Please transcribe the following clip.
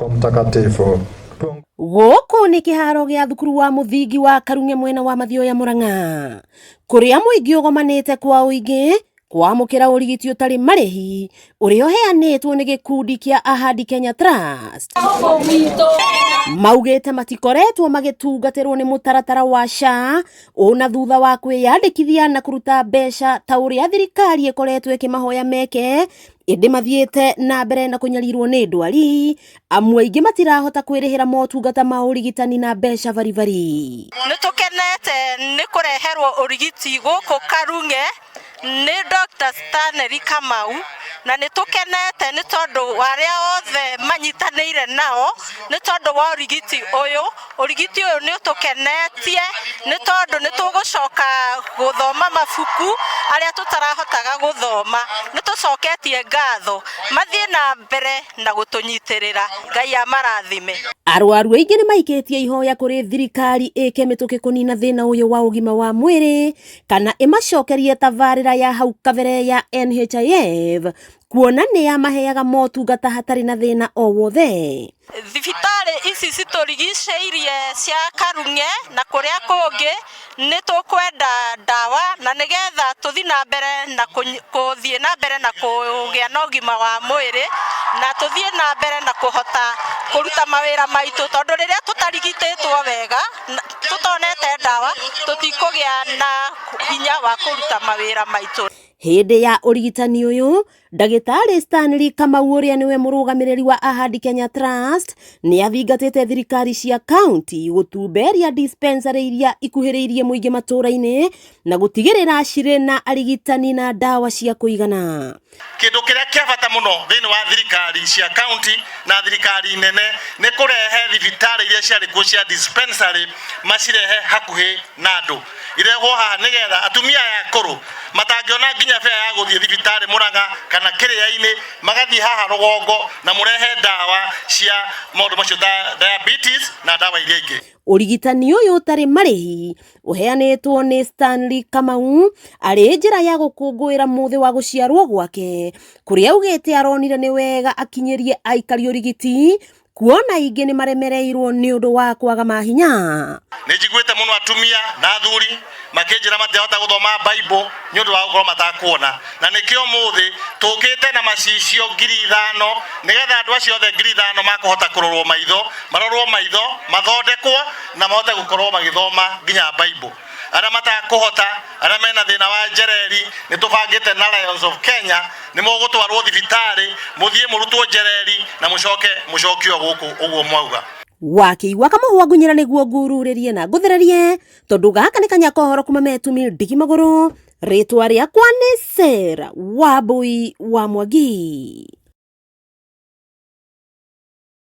Wako Mtakatifu. Gũkũ nĩ kĩharo gĩa thukuru wa mũthingi wa Karung'e mwena wa Mathioya Murang'a, kũrĩa mũingĩ ũgomanĩte kwa ũingĩ kwamũkĩra ũrigiti ũtarĩ marĩhi ũrĩa ũheanĩtwo nĩ gĩkundi kĩa Ahadi Kenya Trust. Maugĩte matikoretwo magĩtungatĩrwo nĩ mũtaratara wa SHA ona thutha wa kwĩyandĩkithia na kũruta mbeca ta ũrĩa thirikari ĩkoretwo ĩkĩmahoya meke, ĩndĩ mathiĩte na mbere na kũnyarirwo nĩ ndwari, amu aingĩ matirahota kwĩrĩhĩra motungata ma ũrigitani na mbeca baribari. Nĩ tũkenete nĩ kũreherwo ũrigiti gũkũ Karung'e nĩ Dr. Stanley Kamau, na nĩ tũkenete nĩ tondũ wa arĩa othe manyitanĩire nao nĩ tondũ wa ũrigiti ũyũ. Ũrigiti ũyũ nĩ ũtũkenetie nĩ tondũ nĩ tũgũcoka gũthoma mabuku arĩa tũtarahotaga gũthoma. Nĩ tũcoketie ngatho, mathiĩ na mbere na gũtũnyitĩrĩra. Ngai amarathime. Arwaru aingĩ nĩ maikĩtie ihoya kũrĩ thirikari ĩke mĩtũkĩ kũnina thĩna ũyũ wa ũgima wa mwĩrĩ kana ĩmacokerie tabarĩra ya hau kabere ya NHIF kuona nĩ yamaheaga motungata hatarĩ na thĩna o wothe. Thibitarĩ ici citũrigicĩirie cia Karung'e na kũrĩa kũngĩ nĩ tũkwenda ndawa na nĩgetha tũthiĩ na mbere na kũthiĩ na mbere na kũgĩa na ũgima wa mwĩrĩ na tũthiĩ na mbere na kũhota kũruta mawĩra maitũ, tondũ rĩrĩa tũtarigitĩtwo wega tũtonete ndawa tũtikũgĩa na hinya wa kũruta mawĩra maitũ. Hĩndĩ ya ũrigitani ũyũ, Ndagĩtarĩ Stanley Kamau ũrĩa nĩwe mũrũgamĩrĩri wa Ahadi Kenya Trust nĩ athingatĩte thirikari cia kaunti gũtumberia dispensary iria ikuhĩrĩirie mũingĩ matũũra-inĩ na gũtigĩrĩra cirĩ na arigitani na ndawa cia kũigana. Kĩndũ kĩrĩa kĩa bata mũno thĩinĩ wa thirikari cia kaunti na thirikari nene nĩ kũrehe thibitarĩ iria ciarĩ kuo cia dispensary macirehe hakuhĩ na andũ. Irehwo haha nĩgetha atumia aya akũrũ matangĩona nginya bea ya gũthiĩ thibitarĩ Mũrang'a kana Kĩrĩa-inĩ magathiĩ haha rũgongo na mũrehe ndawa cia maũndũ macio ta diabetes na ndawa iria ingĩ. Ũrigitani ũyũ ũtarĩ marĩhi ũheanĩtwo nĩ Stanley Kamau arĩ njĩra ya gũkũngũĩra mũthĩ wa gũciarwo gwake, kũrĩa augĩte aronire nĩ wega akinyĩrie aikari ũrigiti kuona aingĩ nĩ maremereirwo nĩ ũndũ wa kwaga mahinya. Nĩ njiguĩte mũno atumia na athuri makĩnjĩra matirahota gũthoma Bible nĩ ũndũ wa gũkorwo matakuona, na nĩkĩo ũmũthĩ tũkĩte na macicio 5,000 nĩgetha andũ acio othe 5,000 makũhota kũrorwo maitho, marorwo maitho, mathondekwo na mahote gũkorwo magĩthoma nginya Bible. Arĩa matakũhota, arĩa mena thĩna wa njereri, nĩ tũbangĩte na Lions of Kenya nĩ mũgũtwarwo thibitarĩ, mũthiĩ mũrutwo njereri na mũcoke mũcokio gũkũ ũguo mwauga. Wakĩigua kamũhwa ngunyĩra nĩguo ngururĩrie na ngũthererie, tondũ gaka nĩ kanya kohoro kuma metumi ndigi magũrũ. Rĩtwa rĩakwa nĩ Sarah Wambui wa Mwangi.